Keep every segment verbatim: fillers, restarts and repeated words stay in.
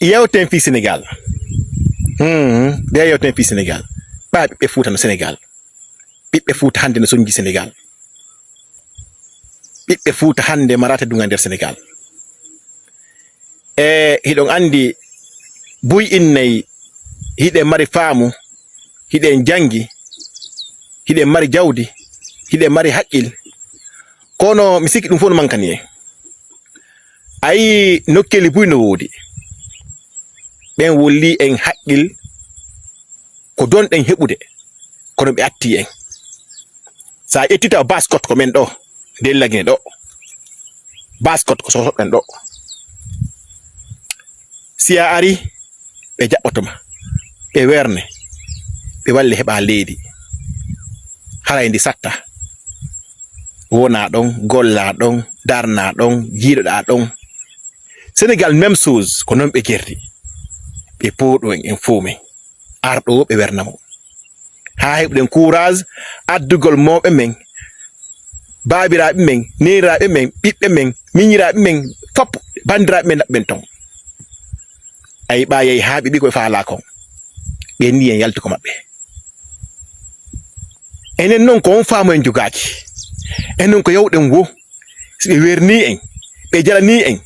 Yewten fii Senegaal. Hmm, nde yewten fii Senegaal. Ɓaa ɓiɓɓe Fuuta no Senegaal. Ɓiɓɓe Fuuta hannde no sonji Senegaal. Ɓiɓɓe Fuuta hannde maraate dunga nder Senegaal. E hiɗon anndi buy innay hiɗen mari faamu, hiɗen janngi, hiɗen mari jawdi, hiɗen mari haqqil. Kono mi sikki ɗum fof no mankani en. A yii nokkeeli buy no woodi. Ɓen wolli en haqqil ko donɗen heɓude, kono ɓe atti en. So a ƴetti taw baskot ko men ɗo, nde Lagine ɗo. Baskot ko sosoɗen ɗo. Si a ari, ɓe jaɓɓoto ma, ɓe werne, ɓe walle heɓa leydi. Haray ndi satta. Wona ɗon, golla ɗon, darna ɗon, jiiɗoɗa ɗon. Senegal, même chose, ko non ɓe gerdi. Ɓe pooɗo en, en fof men. Arɗo o ɓe werna mo. Haa heɓɗen courage addugol mawɓe men, baabiraaɓe men, neeraaɓe men, ɓiɓɓe men, miñiraaɓe men, fop banndiraaɓe men naɓɓen ton. Ay ɓa yehi haa ɓe ɓi ko ɓe faalaa kon. Ɓe ni en yalti ko maɓɓe. Enen noon ko on faamu en jogaaki. En noon ko yawɗen wo. Si ɓe wernii en, ɓe jalanii en,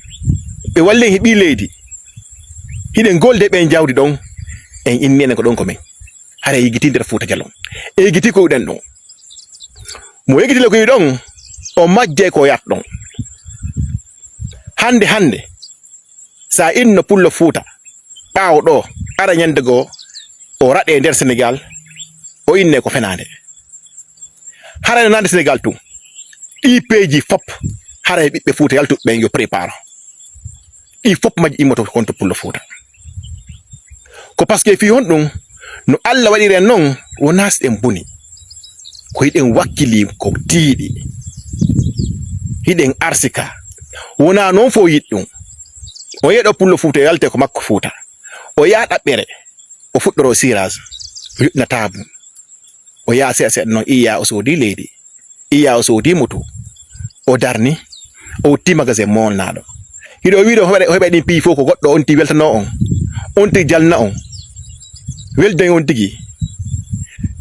ɓe walli en he ɓii leydi, hiɗen golde ɓen jawdi ɗon, en inni enen ko ɗon ko men. Hara e yigiti nder Fuuta Jalon. E yigiti ko yiɗen ɗon. Mo yigiti le ko yiɗon, o majje ko yat ɗon. Hannde, hannde, so a inno Pullo Fuuta, ɓaawo ɗo, ara ñande goo, o raɗe nder Senegal, o inne ko fenaande. Haray no nande Senegal tun. Ɗi peeji fop, haray ɓiɓɓe Fuuta yaltuɓe ɓen yo préparo. Ɗi fop majji immoto konto Pullo Fuuta. Ko parce que fii honɗum no Allah waɗiri en non, wonaa si ɗen boni. Ko hiɗen wakkili ko tiiɗi. Hiɗen arsika. Wonaa non fof yiɗi ɗum. O yeɗo Pullo Fuuta, yalte ko makko Fuuta. O yaa ɗaɓɓere, o fuɗɗoro sirage, o yuɗna taabu. O yaa seeɗa seeɗa non, iya o soodi leydi. Iya o soodi moto. O darni. O utti magasin moolnaaɗo. Hiɗo wiide o heɓa, o heɓa ɗin piiji fof ko goɗɗo on ti weltano on. On ti jalna on. Welden on tigi.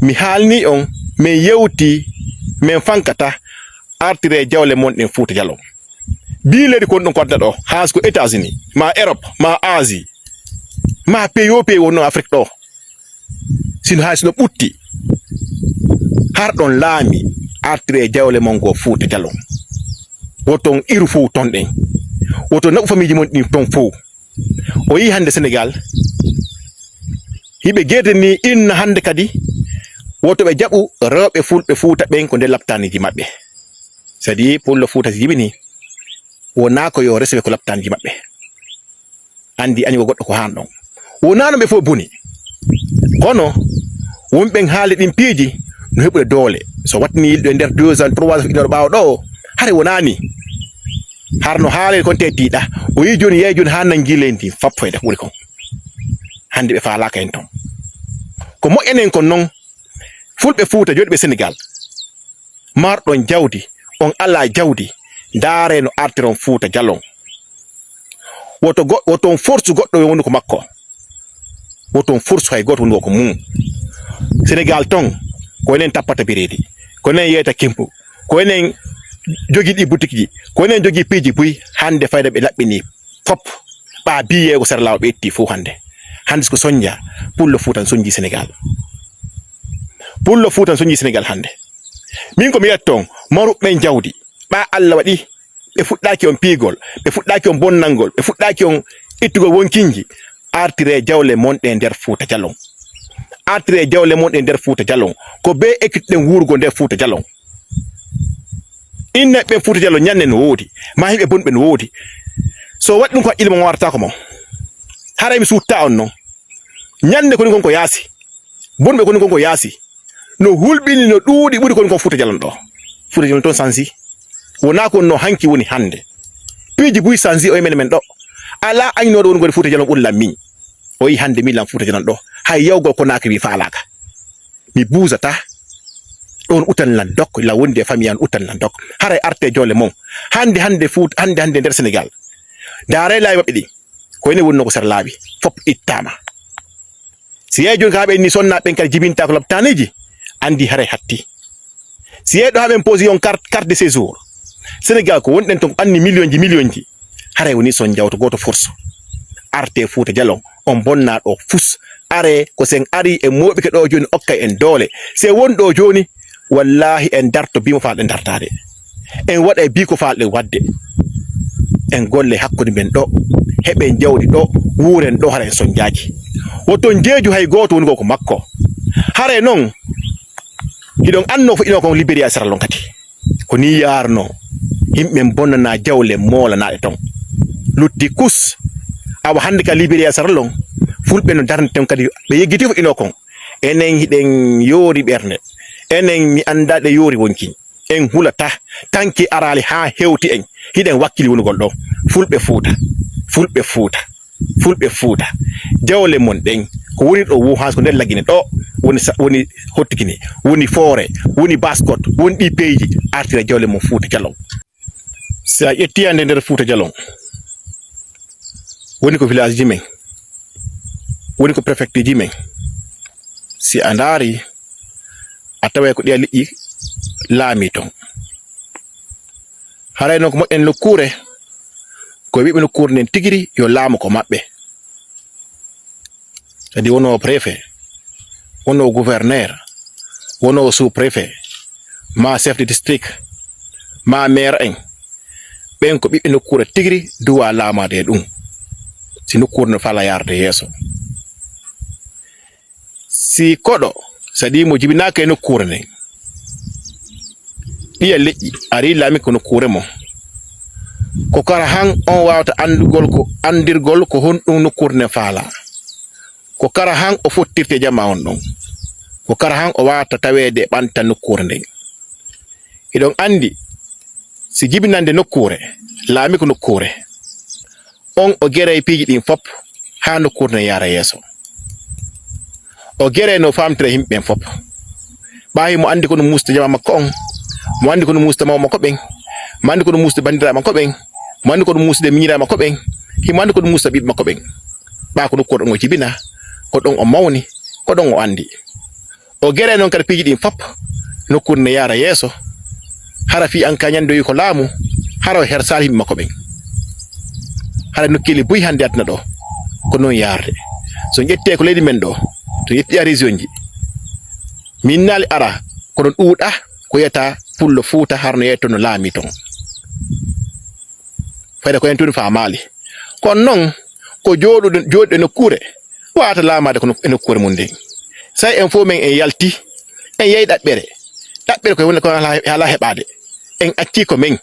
Mi haalni on, min yewti, min fankata, artire jawle mon ɗin Fuuta Jalon. Bii leydi kon ɗum ko adda ɗo, haa ko États-Unis, ma Europe, ma Asie, ma pays o pays wonno Afrique ɗo. Sino hay sino ɓutti, har ɗon laami, artire jawle mon go Fuuta Jalon. Woton iru fow ton ɗen. Woto naɓu famiiji mon ɗin ton fow. O yii hannde Senegal, hiɓe gerdi ni inna hannde kadi, woto ɓe jaɓu rewɓe fulɓe Fuuta ɓen ko nder laptaaniji maɓɓe. C'est-à-dire, Pullo Fuuta si jibini, wonaa ko yo resɓe ko laptaaniji maɓɓe. Anndi ani ko goɗɗo ko haan ɗon. Wonaa no ɓe fof boni. Kono, wonɓe haali ɗin piiji, no heɓude doole. So wattini yilɗo e nder deux ans, trois ans, inoɗo ɓaawo ɗo, hare wonaa ni. Har no haale kon te tiiɗa. O yii jooni, yeeyi jooni haa nangi leydi fop fayda ko ɓuri kon. Hannde ɓe faalaaka en ton. Ko moƴƴanen kon non, fulɓe Fuuta jooɗiiɓe Senegal, marɗon jawdi, on alaa jawdi, ndaaree no artiron Fuuta Jalon. Woto go-, woton force goɗɗo wonu ko makko. Woton force hay gooto wonu ko mum. Senegal ton, ko enen tappata bireedi, ko enen yeeyta kimpu, ko enen jogii ɗi butikji, ko enen jogii piiji buy, hannde fayda ɓe laɓɓini fop. Ɓa biyee ko sera laawol ɓe itti fof hannde. Hannde ko soñja, Pullo Fuuta no soñji Senegal. Pullo Fuuta no soñji Senegal hannde. Min ko mi yetton, maruɓe ɓen jawdi, ɓa Allah waɗi, ɓe fuɗɗaaki on piigol, ɓe fuɗɗaaki on bonnangol, ɓe fuɗɗaaki on ittugol wonkinji, artire jawle mon ɗe nder Fuuta Jalon. Artire jawle mon ɗe nder Fuuta Jalon. Ko be ekkitu ɗen wuurugol nder Fuuta Jalon. Inne ɓen Fuuta Jalon ñanne no woodi, ma yimɓe bonɓe no woodi. So waɗi ɗum ko haqqille mon warataako mon. Haray mi suutta on non. Ñande koni kon ko yaasi. Bonɓe koni kon ko yaasi. No hulɓini, no ɗuuɗi, ɓuri koni kon Fuuta Jalon ɗo. Fuuta Jalon ton sansi. Wonaa ko no hanki woni hannde. Piiji buy sansi o e men men ɗo. Alaa aynooɗo woni goni Fuuta Jalon ɓuri lan min. O yi hannde min lan Fuuta Jalon ɗo. Hay yawgol Konaakiri mi faalaaka. Mi buusata. Ɗon utan lan dok, la wonde e famille an utan lan dok. Haray arte jole mon. Hannde, hannde Fuuta, hannde, hannde nder Senegal. Daaray laawi maɓɓe ɗi. Ko enen wonnoo ko sera laabi, fof ittaama. Si yehi jooni ko haa ɓe inni sonnaaɓe ɓen kadi jibintaa ko lopitaaniji, anndi haray hatti. Si yehi ɗo haa ɓen poosi on carte, carte de séjour. Sénégal ko wonɗen ton ko ɓanni millionji, millionji. Haray woni son jawto gooto force. Arte Fuuta Jalon, on bonnaa ɗo fus. Are ko sen ari e mooɓike ɗo jooni okkay en doole. Si en won ɗo jooni, wallaahi en darto bi mo faalɗen dartaade. En waɗay bi ko faalɗen waɗde. En golle hakkunde men ɗo. Heɓen jawdi ɗo. Wuuren ɗo hara en sonjaaki. Woton jeeju hay gooto woni ko ko makko. Haray non, hiɗon annoo fo ino kon Liberiya Saralon kadi. Ko nii yaarnoo. Yimɓe bonnanaa jawle moolanaaɗe ton. Lutti kus. Awa hannde ka Liberiya Saralon, fulɓe no darnde ton kadi ɓe yeggiti fo ino kon. Enen hiɗen yoori ɓernde. Enen mi anndaa ɗe yoori wonki. En hulata. Tanki araali haa hewti en. Hiɗen wakkili wonugol ɗo. Fulɓe Fuuta. Fulɓe Fuuta. Fulɓe Fuuta. Jawle mon ɗen. Ko woni ɗo Wuhan ko nder Lagine ɗo. Woni sa-, woni Hottiki ni. Woni Foore. Woni Baskot. Woni ɗi peeji. Artira jawle mon Fuuta Jalon. Si a ƴetti hannde nder Fuuta Jalon, woni ko village ji men, woni ko préfecture ji men. Si a ndaari, a taway ko ɗiya liƴƴi laami ton. Haray non ko moƴƴen nokkuure, ko wiɓe nokkuure nden tigiri yo laamu ko maɓɓe. Kadi wonoo préfet, wonoo gouverneur, wonoo sous-préfet, maa chef de district, maa maire en, ɓen ko ɓiɓɓe nokkuure tigiri duwaa laamaade e ɗum. Si nokkuure no faalaa yaarde yeeso. Si koɗo, si a ɗii mo jibinaaka e nokkuure nden, ɗiya leƴƴi, ari laami ko nokkuure mo. Ko kara han on waawata anndugol ko, anndirgol ko honɗum nokkuure nden faalaa. Ko kara han o fottirte jamaa on ɗon. Ko kara han o waawata taweede e ɓanta nokkuure nden. Hiɗon anndi, si jibinannde nokkuure, laami ko nokkuure, on o geray piiji ɗin fop haa nokkuure nden yaara yeeso. O geray no faamtira yimɓe ɓen fop. Ɓaawo himo anndi ko no muusude jamaa makko on, mo anndi ko no muusude mawɓe makko ɓen, mo anndi ko no muusude banndiraaɓe makko ɓen, mo anndi ko no muusude miñiraaɓe makko ɓen, himo anndi ko no muusude ɓiɓɓe makko ɓen. Ɓaawo ko nokkuure ɗon o jibina, ko ɗon o mawni, ko ɗon o anndi. O geray non kadi piiji ɗin fop, nokkuure ne yaara yeeso, hara fii an ka ñande o yi ko laamu, hara o hersaali yimɓe makko ɓen. Hara nokkeeli buy hannde aduna ɗo, ko non yaarde. So ƴettee ko leydi men ɗo, to ƴetti a région ji, min naali ara, ko ɗon ɗuuɗa, ko yiyata Pullo Fuuta, hara no yeyta no laami ton. Fayda ko en tun faamaali. Kono non, ko jooɗuɗo, jooɗuɗo e nokkuure, waawata laamaade ko nok-, e nokkuure mum nden. Say en fof men en yalti, en yehi ɗaɓɓere. Ɗaɓɓere ko woni ko alaa, alaa heɓaade. En accii ko men.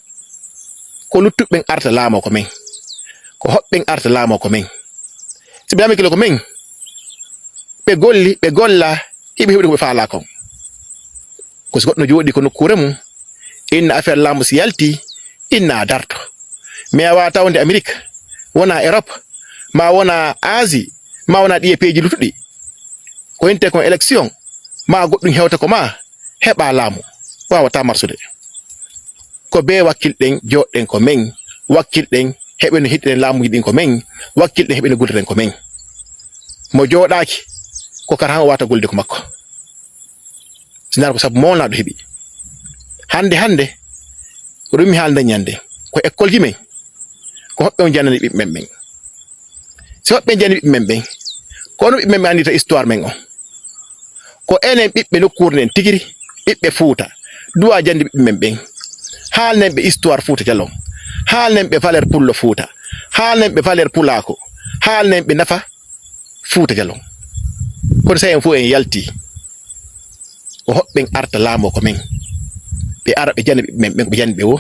Ko luttuɓe ɓen arta laamoo ko men. Ko hoɓɓe ɓen arta laamoo ko men. Si ɓe laamii kilo ko men, ɓe golli, ɓe golla, hiɓe heɓude ko ɓe faalaa kon. Ko si goɗɗo no jooɗii ko nokkuure mum, inna affaire laamu si yalti, inna a darto. Mais a waawaa tawde Amérique, wona Europe, ma wona Asie, ma wona ɗiye peeji luttuɗi. Ko inte kon élection, ma goɗɗum hewta ko ma, heɓa laamu, waawataa marsude. Ko bee wakkilɗen, jooɗɗen ko men, wakkilɗen, heɓen no hiɗɗen laamuuji ɗin ko men, wakkilɗen, heɓen no gultoren ko men. Mo jooɗaaki, ko kara han o waawata gollude ko makko. Si ndaar ko sabu mawnaɗo heɓi. Hannde, hannde, ko ɗum mi haalda ñande. Ko école ji men, ko hoɓɓe on jannani ɓiɓɓe men ɓen. Si hoɓɓe jannani ɓiɓɓe men ɓen, ko onon ɓiɓɓe men ɓen anndita histoire men on. Ko enen ɓiɓɓe nokkuure nden tigiri, ɓiɓɓe Fuuta, duwa jannde ɓiɓɓe men ɓen. Haalnen ɓe histoire Fuuta Jalon. Haalnen ɓe valeur Pullo Fuuta. Haalnen ɓe valeur Pulaaku. Haalnen ɓe nafa Fuuta Jalon. Kono so en fof en yalti, ko hoɓɓen arta laamoo ko men. Ɓe ara ɓe jana ɓiɓɓe men ɓen ko ɓe jani ɓe wo.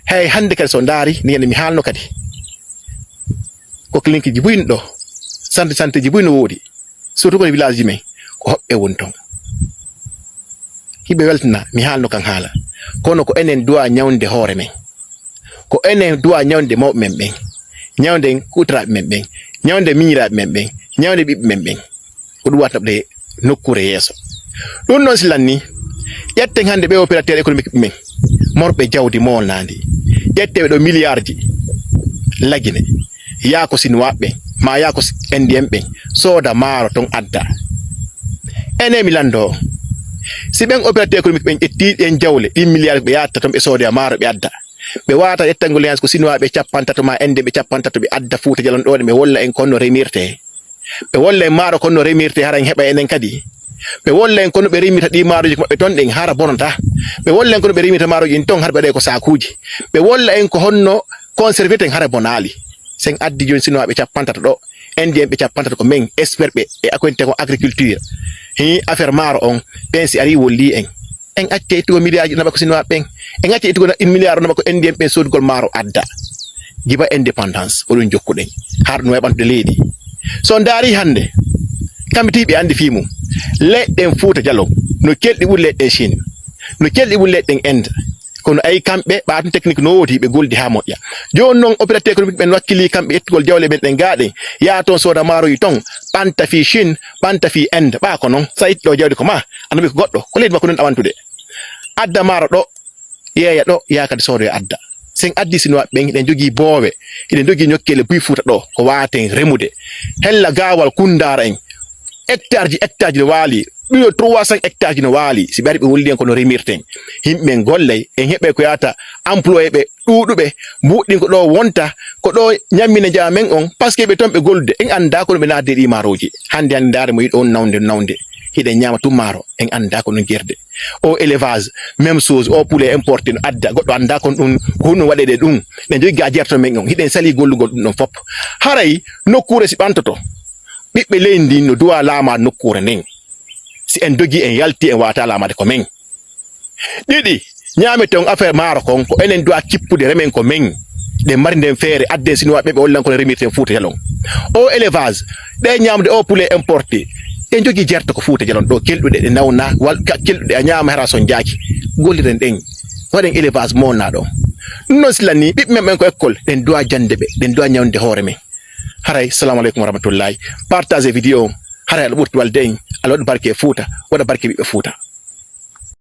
Hay hannde kadi so ndaari, ni hannde mi haalno kadi. Ko clinique ji buy no ɗo, santé, santé ji buy no woodi. Surtout ko e village ji men, ko hoɓɓe woni ton. Hiɓe weltina, mi haalno kan haala. Kono ko enen duwa ñawnde hoore men. Ko enen duwa ñawnde mawɓe men ɓen. Ñawnde kuutaraaɓe men ɓen. Ñawnde miñiraaɓe men ɓen. Ñawnde ɓiɓɓe men ɓen. Ko ɗum watta ɓe nokkuure yeeso. Ɗum noon si lanni, ƴetten hannde ɓe opérateur économique men, morɓe jawdi moolnaandi. Ƴetteɓe ɗo milliard ji lagine. yaa ko Sinuwaaɓe ɓen, maa yaa ko Endiyen ɓen, sooda maaro ton adda. Enen mi lanndoo, si ɓen opérateur économique ɓen ƴettii ɗen jawle, ɗin milliard ɓe yaatta ton ɓe soodoya maaro ɓe adda. Ɓe waawata ƴettangol licence ko Sinuwaaɓe cappantato maa Endiyen ɓe cappantato ɓe adda Fuuta Jalon ɗoo ɗe ɓe wolla en kon no remirtee. Ɓe wolla en maaro kon no remirtee hara en heɓa enen kadi. Ɓe wolla en kon no ɓe remirta ɗii maaroji ko maɓɓe ton ɗin hara bonata. Ɓe wolla en kon no ɓe remirta maaroji ɗin ton hara ɓe waɗa ko saakuuji. Ɓe wolla en ko honno conserveten hara bonaali. Sen addi jooni Sinuwaaɓe cappantato ɗoo, Endiyen ɓe cappantato ko men, expert ɓe e akoyinte ko agriculture. Hii affaire maaro on, ɓen si arii wollii en. En accay ittugol miliyaaji ɗin naɓa ko Sinuwaaɓe ɓen. En accay ittugol ɗin miliyaaji ɗin naɓa ko Endiyen ɓen soodugol maaro adda. Giba indépendance, ko ɗum jokkuɗen. Har ɗum waɗi ɓantude leydi. So on ndaarii hannde, kamɓe tigi ɓe anndi fii mum. Leɗɗen Fuuta Jalon, no kelɗi ɓuri leɗɗen Chine. No kelɗi ɓuri leɗɗen Inde. Kono ay kamɓe, ɓaa tun technique no woodi, ɓe goldi haa moƴƴa. Jooni non, opérateur économique ɓen wakkilii kamɓe ƴettugol jawle men ɗen gaa ɗen, yaa ton sooda maaroji ton, ɓanta fii Chine, ɓanta fii Inde, ɓaa ko non, sa itti ɗoo jawdi ko maa, a naɓi ko goɗɗo, ko leydi makko ndin a ɓantude. Adda maaro ɗoo, yeeya ɗoo, yaa kadi soodoya adda. Sen addi Sinuwaaɓe ɓen, hiɗen jogii boowe, hiɗen jogii ñokkeele buy Fuuta ɗoo, ko waawaten remude. Hella gaawal Kunndaara en, hectare ji, hectare ji no waali, plus de trois cents hectares ji no waali. Si ɓe arii ɓe wollii en ko no remirten. Yimɓe men gollay, en heɓay ko yaata employé ɓe ɗuuɗuɓe, mbuuɗɗin ko ɗoo wonta, ko ɗoo ñammina jama men on, parce que ɓe ton ɓe gollude, en anndaa ko no ɓe naatde ɗii maarooji. Hannde hannde ndaare mo yiɗo on nawnde nawnde, hiɗen ñaama tun maaro, en anndaa ko no jeerde. O élevage, même chose, o poulet importé no adda, goɗɗo anndaa kon ɗum, ko honno waɗede ɗum. Ɗen jogii gaa jeerto men on, hiɗen salii gollugol ɗum ɗon fof. Haray nokkuure si ɓantoto, ɓiɓɓe leydi ndin no duwaa laamaa nokkuure nden. Si en dogii en yaltii en waawataa laamaade ko men. Ɗiɗi, ñaameten on affaire maaro kon, ko enen duwaa kippude remen ko men. Ɗen mari nden feere, adden Sinuwaa ɓe ɓe hollan kono remirten Fuuta Jalon. O élevage, ɗe ñaamde o poulet importé, ɗe jogii jeerto ko Fuuta Jalon ɗo, kelɗuɗe ɗe nawna, wal ka- kelɗuɗe a ñaama hara son jaaki. Golliren ɗen, waɗen élevage mowna ɗo. Ɗum noon sila ni, ɓiɓɓe men ɓen ko école, ɗen duwaa jannde ɓe, ɗen duwaa ñawnde hoore men. Haray, salamu aleykum wa rahmatullahi. Partagez vidéo on, haray aɗa ɓurti walde en, aɗa waɗa barke e Fuuta, waɗa barke ɓiɓɓe Fuuta.